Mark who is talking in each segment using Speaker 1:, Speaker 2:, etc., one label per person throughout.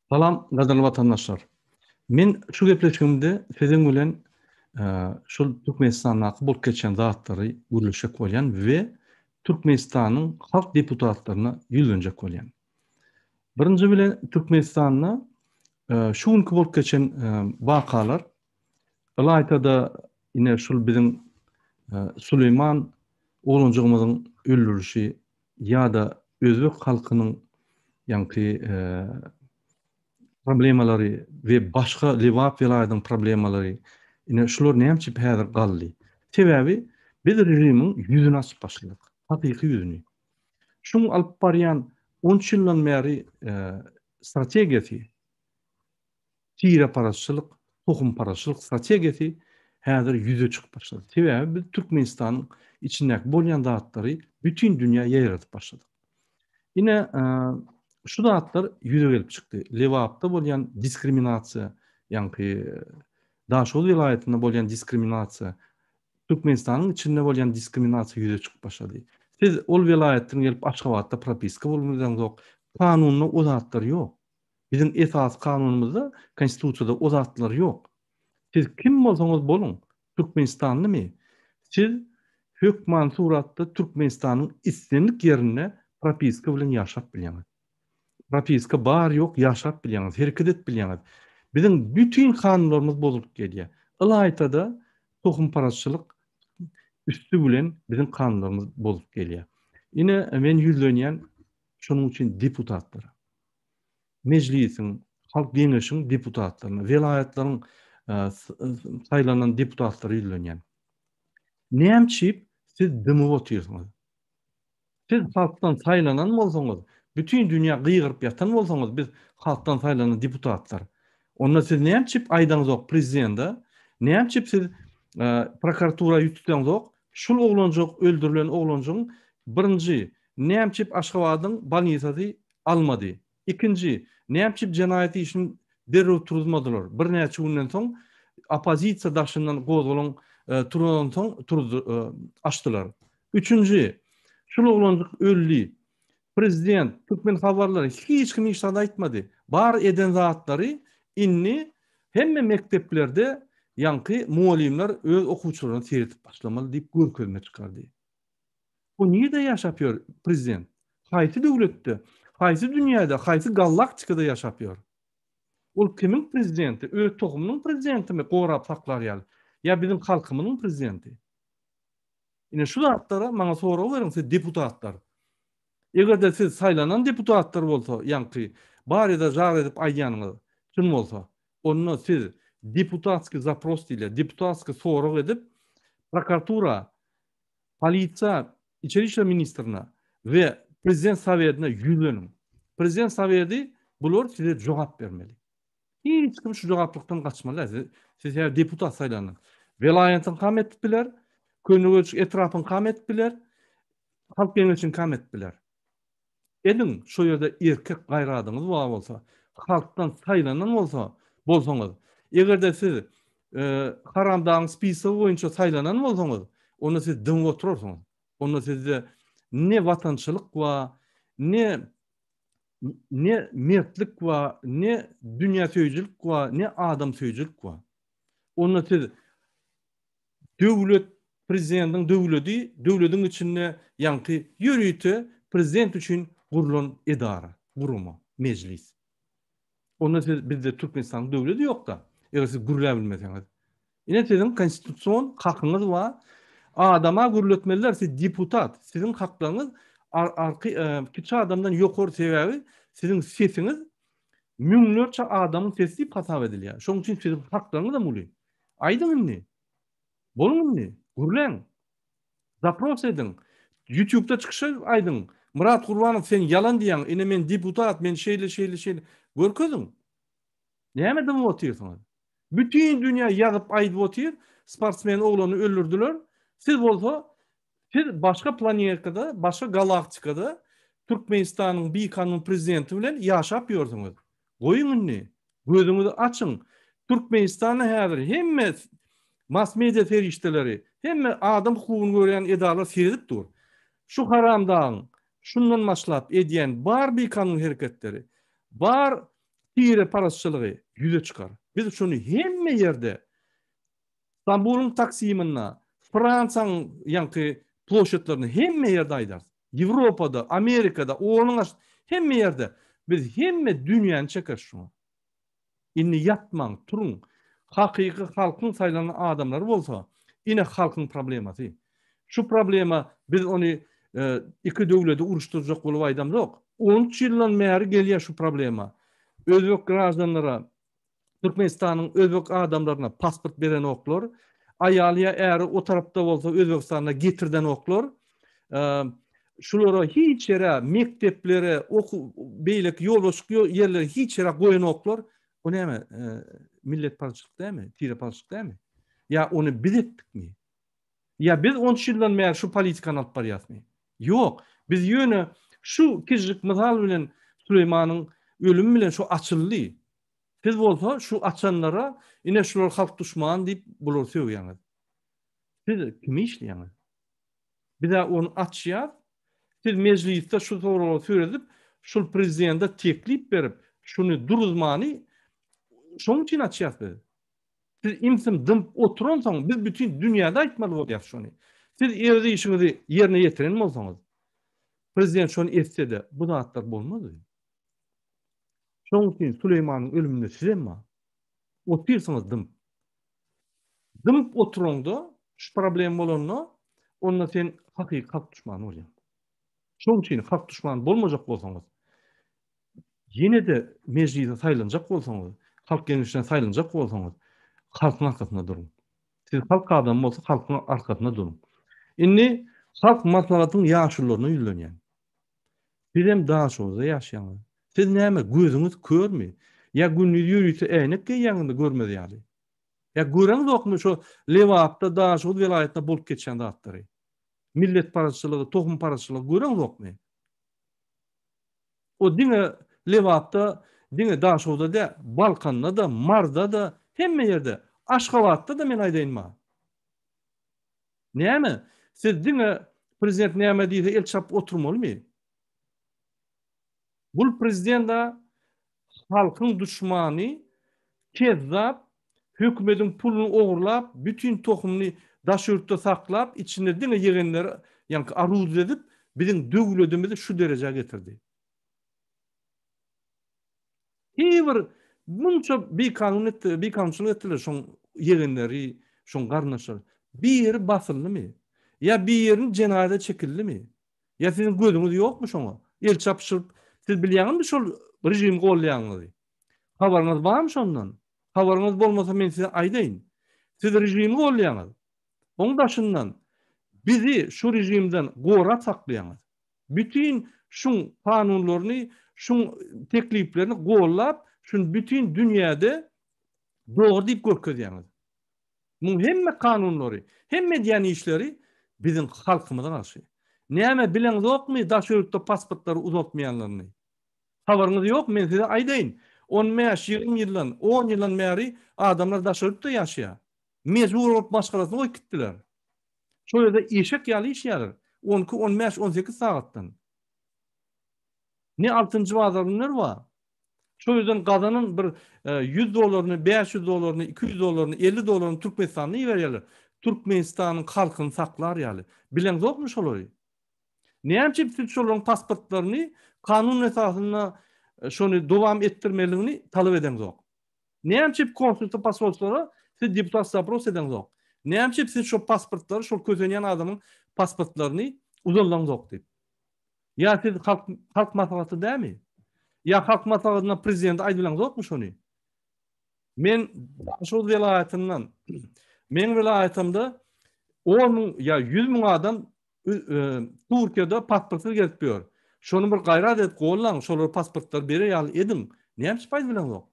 Speaker 1: Salam gadyrly watandaşlar. Men şu gepleşigimde siziň bilen şul Türkmenistandaky bolup geçen zatlary gürleşjek bolýan we Türkmenistanyň halk deputatlaryna ýüzlenjek bolýan. Birinji bilen Türkmenistanda şu günki bolup geçen wakalar ylaýta-da ine şul biziň Suleýman oglanjygymyzyň öldürilişi ýa-da özbek halkynyň ýaňky problemalary we başga Lebap welaýatynyň problemalary ine şular näme üçin häzir galdy? Sebäbi biz režimiň ýüzüni açyp başladyk. Hakyky ýüzüni. Şuň alyp barýan 13 ýyldan bäri strategiýasy Tireparazçylyk, tohumparazçylyk strategiýasy häzir ýüze çykyp başlady. Sebäbi biz Türkmenistanyň içindäki bolýan zatlary bütin dünýä ýaýradyp başladyk. Ine, şu zatlar ýüze gelip çykdy. Lebapda bolýan diskriminasiýa, ýaňky Daşoguz welaýatynda bolýan diskriminasiýa, Türkmenistanyň içinde bolýan diskriminasiýa ýüze çykyp başlady. Siz ol welaýatdan gelip Aşgabatda propiska bolup bileňzok. Kanunda o zatlar ýok. Biziň esasy kanunymyzda, konstitusiýada o zatlar ýok. Siz kim bolsaňyz boluň, türkmenistanlymy, siz hökman suratda Türkmenistanyň islendik ýerinde propiska bilen ýaşap bilýäňiz. Propiska bar ýok ýaşap bilýäňiz, hereket edip bilýäňiz. Biziň bütin kanunlarymyz bozulyp gelýär. Ylaýta-da tohumparazçylyk üsti bilen biziň kanunlarymyz bozulyp gelýär. Ine men ýüzlenýän şonuň üçin deputatlara. Mejlisiň, Halk Geňeşiň deputatlaryna, welaýatlaryň saýlanan deputatlara ýüzlenýän. Näme üçin siz dymyp otyrsyňyz? Siz halkdan saýlanan bolsaňyz, bütin dünýä gygyryp ýatan bolsaňyz, biz halkdan saýlanan deputatlar. Onda siz näme üçin aýdaňzok prezidende? Näme üçin siz prokuratura ýüz tutaňzok? Şul oglanjyk öldürilen oglanjygyň birinji näme üçin Aşgabadyň bolnisasy almady. Ikinji, näme üçin jenaýat işini derrew turuzmadylar? Birnäçe günden soň oppozisiýa daşyndan gozgalaň turansoň turuzdy, açdylar. Üçünji, şul oglanjyk öldi. Prezident, türkmen habarlary hiç kim hiç zat aýtmady. Bar eden zatlary indi hemme mekdeplerde ýaňky mugallymlar öz okuwçylaryna seredip başlamaly diýip görkezme çykardy. Bu nirde ýaşap ýör prezident? Haýsy döwletde, haýsy dünýäde, haýsy gallaktikada ýaşap ýör? Ol kimiň prezidenti? Öz tohumynyň prezidentimi gorap saklar ýaly? Ýa biziň halkymyzyň prezidenti? Ine şu zatlara maňa sorag beriň siz deputatlar. Eger-de siz saýlanan deputatlar bolsa, ýaňky bar ýa-da jar edip aýdýanyňyz çyn bolsa, onda siz deputatskiý zapros diýilýär, deputatskiý sorag edip prokuratura Polisiýa, Içeri işler ministrine we Prezident Sowetine ýüzleniň. Prezident Soweti bular size jogap bermeli. Hiç kim şu jogaplykdan gaçmaly däl. Siz, siz häzir deputat saýlandyňyz. Welaýatyňkam edip biler, Köneürgenç etrapyňkam edip biler, Halk Geňeşiňkam edip biler. Ediň, şo ýerde erkek gaýradyňyz bar bolsa, halkdan saýlanan bolsa, bolsaňyz, eger-de siz haramdagyň spisogy boýunça saýlanan bolsaňyz, onda siz dymyp oturarsyňyz. Onda sizde ne watançylyk bar, ne ne mertlik bar, ne dünýäsöýüjilik bar, ne adamsöýüjilik bar. Onda siz Döwlet, prezidentiň döwledi, döwlediň içinde ýaňky ýörite prezident üçin gurlan edara, gurama, mejlis. Onda siz bizde Türkmenistanyň döwledi ýokda, eger siz gürläp bilmeseňiz. Ine siziň konstitusion hakyňyz bar. Adama gürletmeliler, siz deputat, siziň haklaryňyz arky kiçi adamdan ýokary sebäbi siziň sesiňiz müňlerçe adamyň sesi diýip hasap edilýär. Şonuň üçin siziň haklaryňyz hem uly. Aýdyň indi. Boluň indi. Gürläň. Zapros ediň. Ýutubda çykyş edip aýdyň. Myrat Gurbanow sen ýalan diýýäň. Ine men deputat, men şeýle şeýle şeýle. Görkeziň. Näme dymyp otyrsyňyz? Bütin dünýä ýazyp aýdyp otyr, sportsmen oglany öldürdiler. Siz bolsa siz başga planetada, başga galaktikada Türkmenistanyň bikanun prezidenti bilen ýaşap ýörsüňiz. Goýuň indi. Gözüňizi açyň. Türkmenistanda häzir hemme mass media serişdeleri, hemme adam hukugyny görýän edaralar seredip dur. Şu haramdagyň şundan başlap edýän bar bikanun hereketleri, bar. Tireparazçylygy ýüze çykar. Biz şuny hemme ýerde Stambulyň Taksiminde, Fransiýanyň ýaňky ploşadlarynda hemme ýerde aýdarys. Ýewropada, Amerikada, onuň aş hemme ýerde biz hemme dünýäni çekeris şuňa. Indi ýatmaň, turuň. Hakyky halkyň saýlanan adamlary bolsa, ine halkyň problemasy. Şu problema biz ony iki döwledi uruşdyrjak bolup aýdamzok. On üç ýyldan bäri gelýär şu problema. Özbek graždanlara, Türkmenistanyň özbek adamlaryna pasport berenoklar. Aýaly ýa äri o tarapda bolsa Özbegistanda getirdenoklar. Şulara hiç ýere, mekdeplere, okuw, beýleki ýolbaşçylyk ýerlere hiç ýere goýanoklar. Bu näme, milletparazçylyk dälmi, tireparazçylyk dälmi? Ýa ony biz etdikmi? Ýa biz onça ýyldan bäri şu politikany alyp barýasmy? Ýok. Biz ýöne şu kiçijik mysal bilen Süleýmanyň ölümi bilen şu açyldy. Siz bolsa şu açanlara ine şular halk duşmany diýip bulary sögýäňiz. Siz kime işleýäňiz? Biz-ä ony açýas. Siz mejlisde şu soraga seredip, şul prezidente teklip berip, şuny duruzmany şonuň üçin açýas biz. Siz imsim dymyp oturansoň, biz bütin dünýäde aýtmaly bolýas şony. Siz öz işiňizi ýerine ýetiren bolsaňyz, prezident şony etse-de, bu zatlar bolmazdy. Şonuň üçin Süleýmanyň ölüminde sizem bar. Otyrsyňyz dymyp. Dymyp oturaňda, şu problem bolanda, onda sen hakyky halk duşmany bolýaň. Şonuň üçin halk duşmany bolmajak bolsaňyz, ýene-de mejlise saýlanjak bolsaňyz, halk geňeşine saýlanjak bolsaňyz, halkyň arkasynda duruň. Siz halk adamy bolsa halkyň arkasynda duruň. Indi halk maslahatyň ýaşulularyna ýüzlenýän. Sizem Daşoguzda ýaşaýaňyz. Siz näme, gözüňiz körmi? Ýa gündiz ýörite äýnek geýýäňizmi görmez ýaly? Ýa göreňzokmy şo Lebapda, Daşoguz welaýatynda bolup geçýän zatlary? Milletparazçylygy, tohumparazçylygy göreňzokmy? O diňe Lebapda, diňe Daşoguzda däl, Balkanda-da, Marda-da, hemme ýerde, Aşgabatda-da men aýdaýyn maňa. Näme? Siz diňe prezident näme diýse el çarpyp oturmalymy? Bul prezident-a halkyň duşmany, kezzap, hökümediň puluny ogurlap, bütin tohumyny daş ýurtda saklap, içinde diňe ýegenleri, ýaňky aruz edip, biziň döwledimizi şu derejä getirdi. Hiý bir munça bikanun etdi, bikanunçylyk etdiler şoň ýegenleri, şoň garyndaşlary. Biri basyldymy? Ýa birini jenaýata çekildimi? Ýa siziň gözüňiz ýokmy şoňa? El çapyşyp, siz bilýäňizmi şol režimi goldaýanyňyzy? Habaryňyz barmy şondan? Habaryňyz bolmasa men size aýdaýyn. Siz režimi goldaýaňyz. Oň daşyndan bizi şu režimden gorap saklaýaňyz. Bütin şuň kanunlaryny, şuň tekliplerini gollap, şuny bütin dünýäde dogry diýip görkezýäňiz. Muň hemme kanunlary, hemme edýän işleri biziň halkymyza garşy. Näme bileňzokmy daşary ýurtda pasportlary uzaltmaýanlaryny? Habaryňyz ýok, men size aýdaýyn. On bäş, 20 ýyldan, on ýyldan bäri adamlar daşary ýurtda ýaşaýar. Mejbur bolup maşgalasyny goýup gitdiler. Şol ýerde eşek ýaly işýärler. 12, 15, 18 sagatdan. Ne altynjy bazar günler bar. Şol ýerden gazanan bir 100 dolaryny, 500 dolaryny, 200 dolaryny, 50 dolaryny Türkmenistana iberýärler. Türkmenistanyň halkyny saklar ýaly. Bileňzokmy şolary? Näme üçin siz şolaryň pasportlaryny kanun esasynda şony dowam etdirmeliligini talap edeňzok? Näme üçin konsulstwa posolstwlara siz deputat zapros edeňzok? Näme üçin siz şo pasportlary şol kösenýän adamyň pasportlaryny uzaldaňzok diýip? Ýa siz halk halk maslahaty dämi? Ýa halk maslahatynda prezidente aýdylaňzokmy şony? Men Daşoguz welaýatyndan meň welaýatymda 10 müň ýa 100 müň adam Türkiýede pasportsyz gezip ýör. Şony bir gaýrat edip gollaň, şolara pasportlary berer ýaly ediň. Näme üçin aýdyp bileňzok?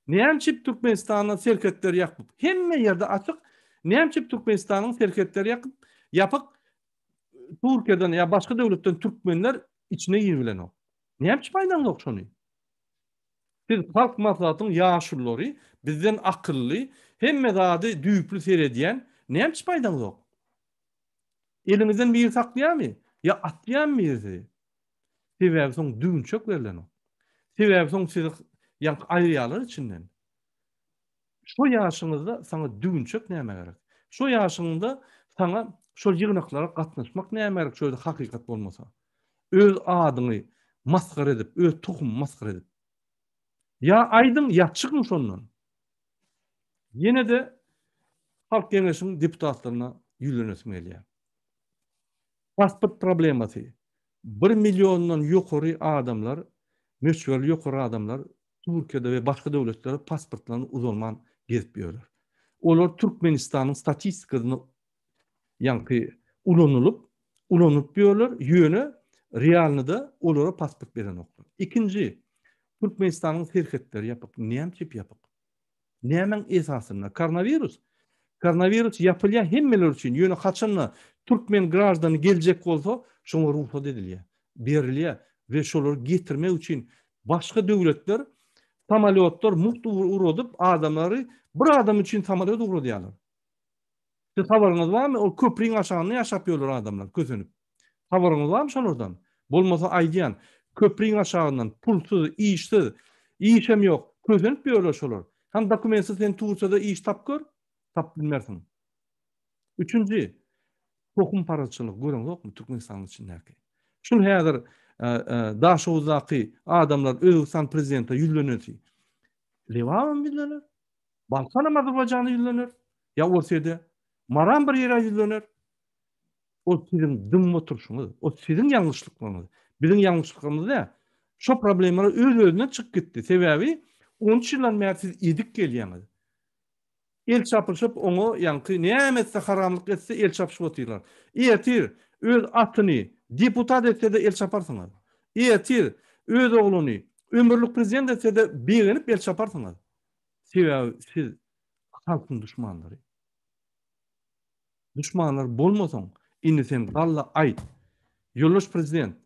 Speaker 1: Näme üçin Türkmenistanda serhetleri ýapyp, hemme ýerde açyk, näme üçin Türkmenistanyň serhetleri ýakyp, ýapyk Türkiýeden ýa başga döwletden türkmenler içine girip bilenok? Näme üçin aýdaňzok şony? Siz halk maslahatyň ýaşululary, bizden akylly, hemme zady düýpli seredýän, näme üçin aýdaňzok? Eliňizden biri saklaýarmy? Ýa atýarmy biri sizi? Sebäbi soň düwünçek berlenok. Sebäbi soň sizi. ýaňky aýyrýarlar içinden. Şo ýaşyňyzda saňa düwünçek nämä gerek? Şo ýaşyňda saňa şol ýygnaklara gatnaşmak nämä gerek şo ýerde hakykat bolmasa? Öz adyňy masgara edip, öz tohumyňy masgara edip. Ýa aýdyň, ýa çykyň şondan. Ýene-de Halk Geňeşiň deputatlaryna ýüzlenesim gelýär. Pasport problemasy. Bir milliondan ýokary adamlar, möçberli ýokary adamlar Türkiýede we başga döwletlerde pasportlaryny uzalman gezip ýörler. Olar Türkmenistanyň statistikasyny ýaňky ulanylyp, ulanyp ýörler, ýöne realnyda olara pasport berenoklar. Ikinji, Türkmenistanyň serhetleri ýapyk. Näme üçin ýapyk? Nämäň esasynda? Koronawirus? Koronawirus ýapylýar hemmeler üçin, ýöne haçanda türkmen graždany geljek bolsa, şoňa rugsat edilýär, berilýär we şolary getirmek üçin başga döwletler samolýotlar mugt ugradyp adamlary bir adam üçin samolýot ugradýarlar. Siz habaryňyz barmy? Ol köpriň aşagynda ýaşap ýörler adamlar kösenip. Habaryňyz barmy şolardan? Bolmasa aýdýan, köpriň aşagyndan pulsuz, işsiz, işem ýok, kösenip ýörler şolar. Hany dokumentsiz sen Tursiýada iş tap gör, tap bilmersiň. Üçünji, tohumparazçylygy göreňzokmy Türkmenistanyň içindäki? Şul häzir Daşoguzdaky adamlar Özbegistan prezidente ýüzlenesi. Lebabam ýüzlener, Balkanam Azerbaýjana ýüzlener, ýa Orsýede, Maram bir ýere ýüzlener. Ol siziň dymyp oturyşyňyz, o siziň ýalňyşlyklaryňyz. Biziň ýalňyşlyklarymyz däl. Şo problemalar öz-özünden çykyp gitdi. Sebäbi 13 ýyldan bäri siz edip gelýäňiz. El çapyşyp oňa ýaňky näme etse haramlyk etse el çapyşyp otyrlar. Ertir öz atyny deputat etse-de el çaparsyňyz. Ertir öz ogluny ömürlik prezident etse-de begenip el çaparsyňyz. Sebäbi siz halkyň duşmanlary. Duşmanlar bolmasaň, indi sen galla aýt. Ýoldaş prezident,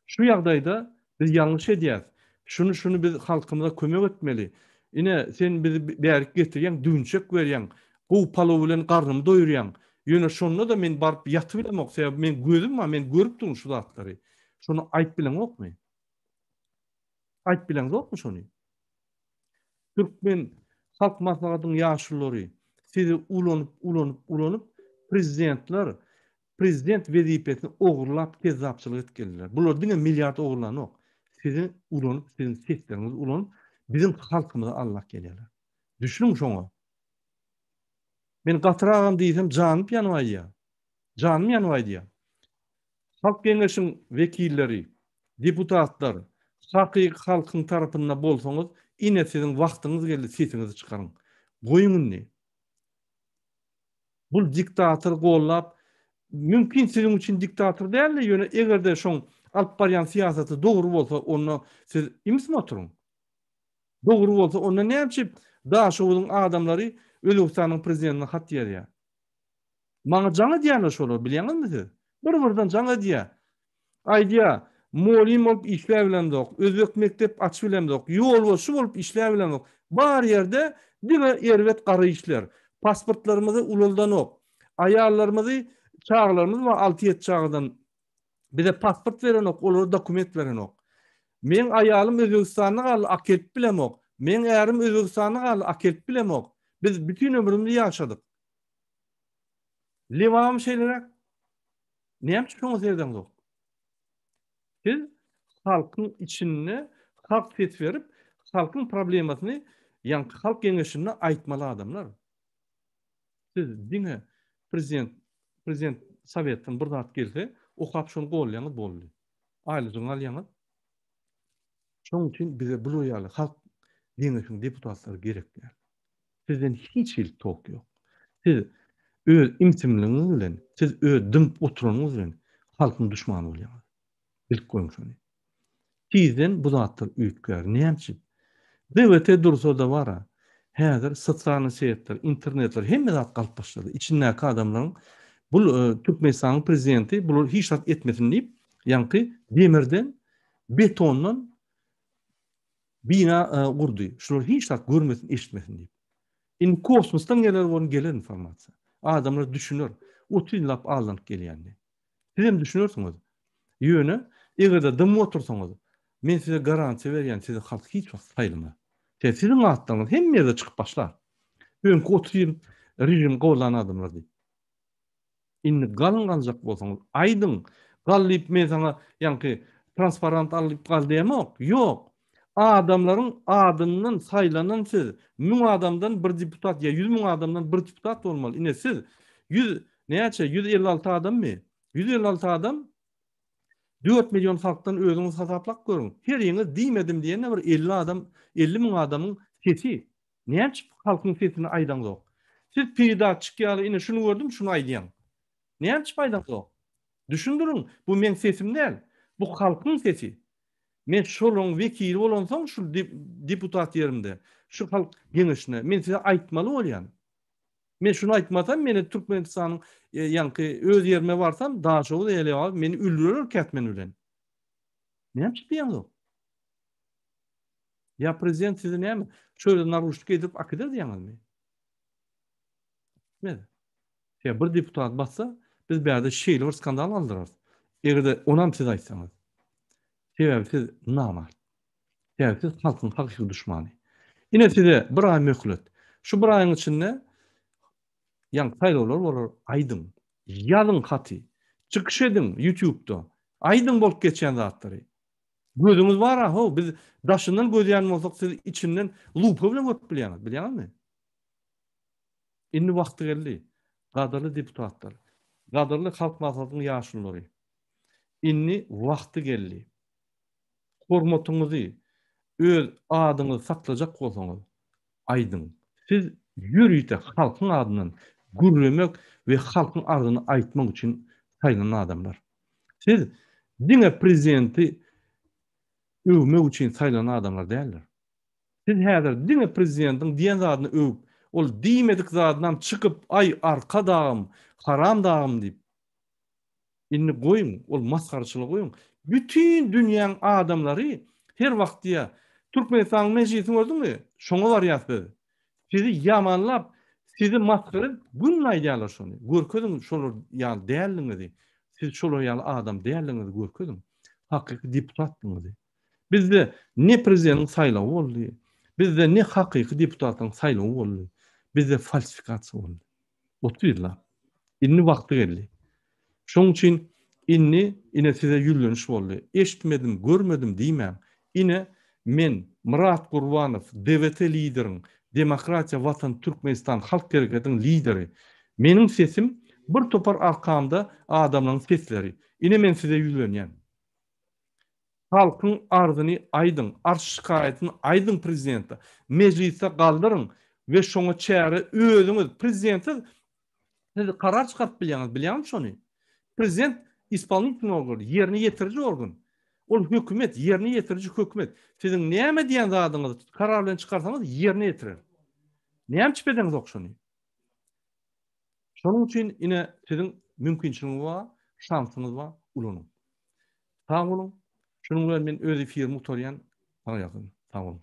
Speaker 1: şu ýagdaýda biz ýalňyş edýäs. Şuny şuny biz halkymyza kömek etmeli. Ine, sen bizi bärik getirýäň, düwünçek berýäň, gowy palow bilen garnymy doýurýaň. Ýöne şonda-da men baryp ýatybilemok, sebäbi meň gözüm bar, men görüp durun şu zatlary. Şony aýyp bileňokmy? Aýyp bileňzokmy şony? Türkmen Halk Maslahatynyň ýaşululary sizi ulanyp ulanyp ulanyp prezidentler prezident wezipesini ogurlap kezzapçylyk edip geldiler. Bular diňe milliard ogurlanok. Sizi ulanyp siziň sesleriňizi ulanyp biziň halkymyzy aldap gelýärler. Düşüniň şoňa. Men gatyragam diýsem janyp ýanyp aýdýan. Janym ýanyp aýdýan. Halk Geňeşiň wekilleri, deputatlar, hakyky halkyň tarapynda bolsaňyz, ine siziň wagtyňyz geldi sesiňizi çykaryň. Goýuň indi. Bul diktatory gollap, mümkin siziň üçin diktator däldi, ýöne egerde şoň alyp barýan syýasaty dogry bolsa, onda siz imsm oturyň. Dogry bolsa, onda näme üçin Daşoguzyň adamlary Özbegistanyň prezidentine hat ýazýar? Maňa jaň edýärler şolar, bilýäňizmi siz? Bir-birden jaň edýär. Aýdýar, Mugallym bolup işläbilemzok, özbek mekdep açybilemzok, ýolbaşçy bolup işläbilemzok. Bar ýerde diňe erbet gara işler. Pasportlarymyzy ulaldanok. Aýallarymyzy, çagalarymyz bar alty-ýedi çagadan. Bize pasport berenok, olara dokument berenok. Meň aýalym Özbegistanda galdy, akelip bilemok. Meň ärim Özbegistanda galdy, akelip bilemok. Biz bütin ömrümizi ýaşadyk. Lebabym şeýleräk. Näme üçin şoňa seredeňzok? Siz halkyň içinde halk ses berip, halkyň problemasyny ýaňky halk geňeşinde aýtmaly adamlar. Siz diňe prezident prezident sowetden bir zat gelse, okap şony gollaýaňyz boldy. Aýlyjyňy alýaňyz. Şonuň üçin bize bular ýaly halk geňeşiň deputatlary gerek däl. Sizden hiç hili tok ýok. Siz öz imsimligiňiz bilen, siz öz dymyp oturanyňyz bilen halkyň duşmany bolýaňyz. Bilip goýuň şony. Tizden bu zatlar üýtgär. Näme üçin? DWT dursa-da bar-a. Häzir sosialnyý setler, internetler hemme zat galyp başlady. Içindäki adamlaryň bul Türkmenistanyň prezidenti bular hiç zat etmesin diýip, ýaňky demirden, betondan Bina gurdy. Şular hiç zat görmesin, eşitmesin diýip. Indi kosmosdan geler bolun geler informasiýa. Adamlar düşüner. 30 ýyllap aldanyp gelýänini. Siz hem düşünersiňiz. Ýöne eger-de dymyp otursaňyz, men size garantiýa berýän, sizi halk hiç wagt saýlamaz. Se siziň atlaryňyz hemme ýerde çykyp başlar. Öňki 30 ýyl režimi goldan adamlar diýip. Indi galyň galjak bolsaňyz aýdyň. Gal diýip men saňa ýaňky transparant al diýip gal diýemok. Ýok. Adamlaryň adyndan saýlanan siz. 1000 adamdan bir deputat ýa 100 müň adamdan bir deputat bolmaly. Ine siz 100 näçe 156 adammy? 156 adam 4 million halkdan özüňiz hasaplap görüň. Heriňiz diýmedim diýende bir 50 adam, 50 müň adamyň sesi. Näme üçin halkyň sesini aýdaňzok? Siz peredatçik ýaly ine şuny gördüm, şuny aýdýaň. Näme üçin aýdaňzok? Düşündiriň, bu meň sesim däl. Bu halkyň sesi. Men şolaryň wekili bolansoň şu deputat ýerimde, şu halk geňeşinde men size aýtmaly bolýan. Men şuny aýtmasam, meni Türkmenistanyň e, ýaňky öz ýerime barsam, Daşoguz Elebaby meni öldürer kätmen bilen. Näme üçin diýeňzok? Ýa prezident sizi näme şöyle naruşnik edip akider diýeňizmi? Etmez. Ýa bir deputat batsa, biz bärde şeýle bir skandal galdyrarys. Eger-de onam siz aýtsaňyz. Sebäbi siz namart. Sebäbi siz halkyň hakyky duşmany. Ine size bir aý möhlet. Şu bir aýyň içinde ýaňky saýlawlar bolar, aýdyň. Ýazyň haty. Çykyş ediň YouTube-da. Aýdyň bolup geçýän zatlary. Gözüňiz bar-a, how, biz daşyndan gözýän bolsak, siz içinden lupa bilen görüp bilýäňiz, bilýäňizmi? Indi wagty geldi. Gadyrly deputatlar, gadyrly Halk Maslahatynyň ýaşululary. Indi wagty geldi. Hormatyňyzy, öz adyňyzy saklajak bolsaňyz, aýdyň. Siz ýörite halkyň adyndan gürlemek we halkyň arzyny aýtmak üçin saýlanan adamlar. Siz diňe prezidenti öwmek üçin saýlanan adamlar däldir. Siz häzir diňe prezidentiň diýen zadyny öwüp, ol diýmedik zadynam çykyp aý arkadagym, haram dagym diýip, Indi goýuň, ol masgaraçylygy goýuň. Bütin dünýäň adamlary her wagt diýýär, Türkmenistanyň mejlisini gördüňmi? Şoňa barýas biz. Sizi ýamanlap, sizi masgara edip günde aýdýarlar şony. Görkeziň şolar ýaly däldigiňizi. Siz şolar ýaly adam däldigiňizi görkeziň. Hakyky deputatdygyňyzy. Bizde ne prezidentiň saýlawy boldy, bizde ne hakyky deputatlaryň saýlawy boldy. Bizde falsifikasiýa boldy. 30 ýyllap. Indi wagty geldi. Şonuň üçin indi ine size ýüzleniş boldy. Eşitmedim, görmedim diýmäň. Ine men Myrat Gurbanow, DWT lideriň, Demokratiýa Watan Türkmenistan Halk Hereketiniň lideri. Meniň sesim bir topar arkamda adamlaryň sesleri. Ine men size ýüzlenýän. Halkyň arzyny aýdyň, arz-şikaýatyny aýdyň prezidente, mejlisde galdyryň we şoňa çäre özüňiz, prezidentsiz siz karar çykaryp bilýäňiz, bilýäňizmi şony? Prezident ispolnitelnyý organ, ýerine ýetiriji organ. Ol hökümet, ýerine ýetiriji hökümet. Siziň näme diýen zadyňyzy karar bilen çykarsaňyz ýerine ýetirer. Näme üçin edeňzok şony? Şonuň üçin ine siziň mümkinçiligiňiz bar, şansyňyz bar, ulanyň. Sag boluň. Şunuň bilen men öz efirimi gutarýan. Sag ýatyn. Sag boluň.